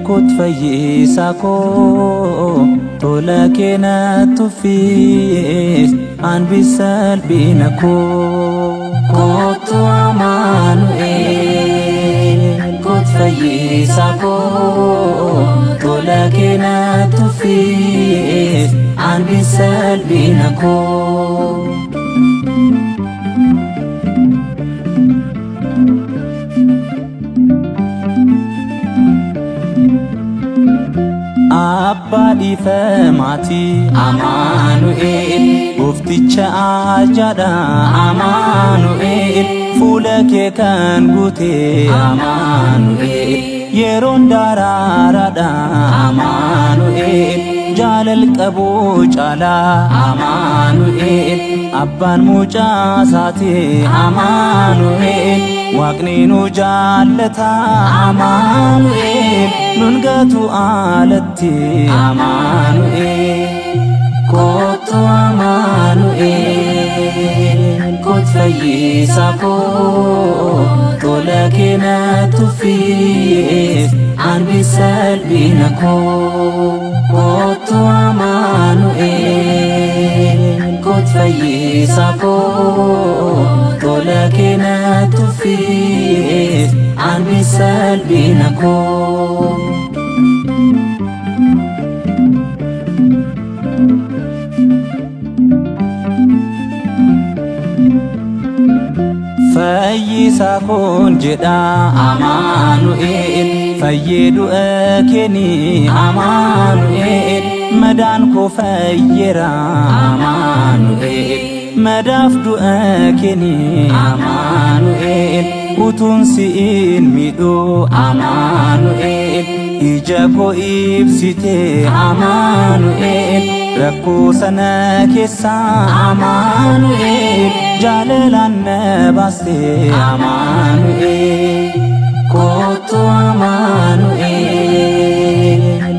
Kot fayyisaa koo tola kee natti uffis hanbis salphina koo. Kottu Amaanu'el kot fayyisaa koo tola kee natti uffis hanbis salphina koo. Abbaa dhiifamaati Amaanu'el goofticha ajaadha Amaanu'el fuula kee kan guute Amaanu'el yeroon daraaraadha Amaanu'el jaalal qabu caalaa Amaanu'el abbaan mucaa isaati Amaanu'el Waaqni nu jaallata Amaanu'el nun gatu alatti Amaanu'el. Kottu Amaanu'el kot fayyisaa koo tola kee natti uffis hanbis salphina koo. Kottu Amaanu'el kot fayyisaa koo tola kee natti uffis hanbis salphina koo. Fayyisaa koon jedha Amaanu'el fayyee du'a keeni Amaanu'el madaan koo fayyeera Amaanu'el madaaf du'a keeni Amaanu'el utuun si'in miidhuu Amaanu'el ija koo ibsite Amaanu'el rakkoo sana keessa Amaanu'el jaalalaan na baaste Amaanu'el. Kottu Amaanu'el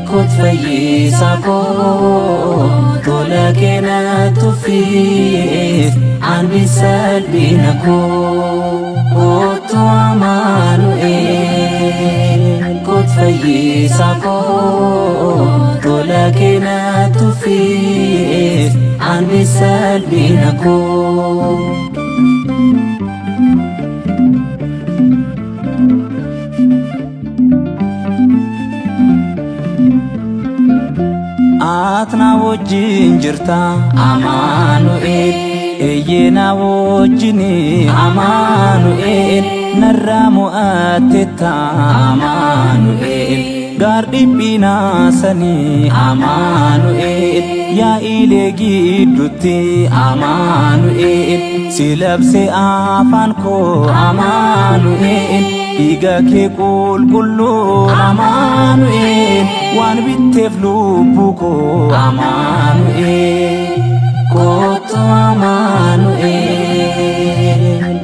kot fayyisaa koo tola kee natti uffis hanbis salphina koo. Kottu Amaanu'el kot fayyisaa koo tola kee natti uffis hanbis salphina koo. Ati na wajjin jirta Amaanu'el eeyyee na wajjin Amaanu'el narraa mo'attetta Amaanu'el gaar dhiphinaa sanii Amaanu'el yaa'ilee gidduutti Amaanu'el si labse afaan koo Amaanu'el dhiiga kee qulqulluun Amaanu'el waan bitteef lubbuu koo Amaanu'el. Kottu Amaanu'el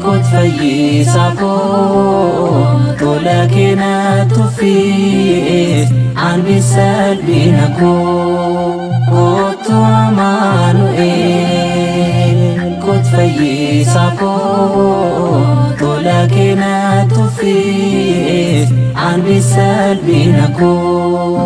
kot fayyisaa koo tola kee natti uffis hanbis salphina koo. Kottu Amaanu'el kot fayyisaa koo tola kee natti uffis hanbis salphina koo.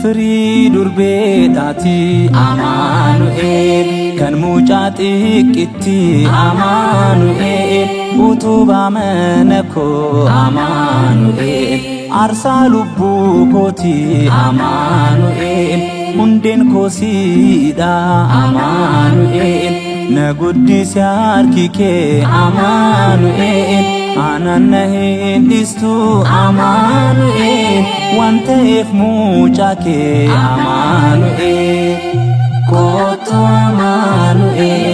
Firii durbeedhaati Amaanu'el kan mucaa xiqqeetti Amaanu'el utubaa mana koo Amaanu'el aarsaa lubbuu kooti Amaanu'el hundeen koo siidha Amaanu'el na guddise harki kee Amaanu'el aanan na hin dhiistu Amaanu'el waan ta'eef mucaa kee Amaanu'el. Kottu Amaanu'el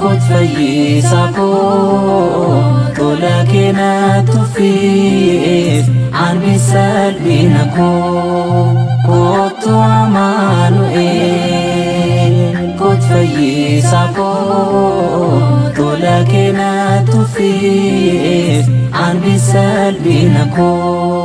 kot fayyisaa koo tola kee natti uffis hanbis salphina koo. Kottu Amaanu'el kot fayyisaa koo tola kee natti uffis hanbis salphina koo.